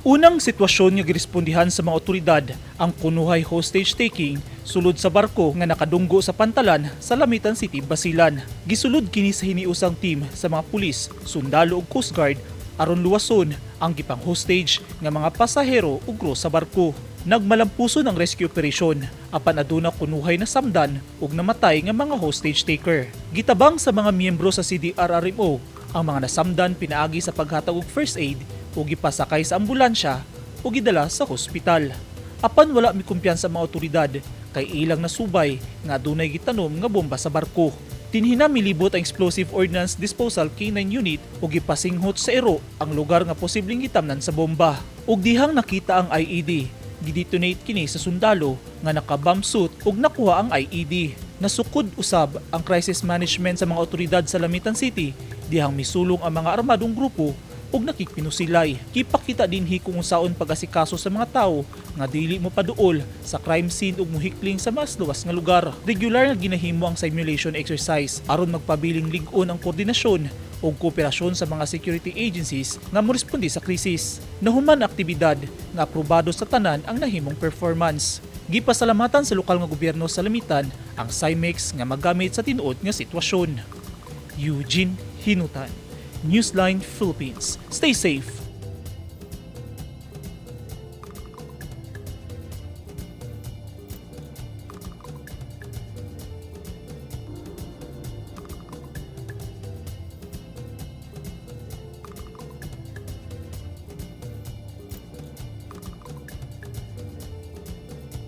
Unang sitwasyon nga girespondihan sa mga otoridad ang kunuhay hostage taking sulod sa barko nga nakadunggo sa pantalan sa Lamitan City, Basilan. Gisulod kini sa hiniusang team sa mga pulis, sundalo ug Coast Guard aron luwason ang gipang hostage nga mga pasahero ug crew sa barko. Nagmalampuson ang rescue operation apan aduna kunuhay nasamdan ug namatay nga mga hostage taker. Gitabang sa mga miyembro sa CDRRMO ang mga nasamdan pinaagi sa paghatag og first aid ug gipasakay sa ambulansya ug gidala sa hospital. Apan wala mikumpiyansa mga otoridad kay ilang nasubay nga adunay gitanom nga bomba sa barko. Dinhina milibot ang Explosive Ordnance Disposal K9 unit ug gipasinghot sa iro ang lugar nga posibleng gitamnan sa bomba. Ug dihang nakita ang IED, gidetonate kini sa sundalo nga naka-bomb suit ug nakuha ang IED. Nasukod usab ang crisis management sa mga otoridad sa Lamitan City dihang misulong ang mga armadong grupo ug nakigpinusilay. Gipakita dinhi kung unsaon pag-asikaso sa mga tawo nga dili mo paduol sa crime scene ug muhikling sa mas luwas nga lugar. Regular nga ginahimo ang simulation exercise aron magpabiling lig-on ang koordinasyon ug kooperasyon sa mga security agencies nga moresponde sa krisis. Nahuman ang aktibidad nga aprobado sa tanan ang nahimong performance. Gipasalamatan sa lokal nga gobyerno sa Lamitan ang CIMEX nga magamit sa tinuod nga sitwasyon. Eugene Hinutan, Newsline Philippines. Stay safe.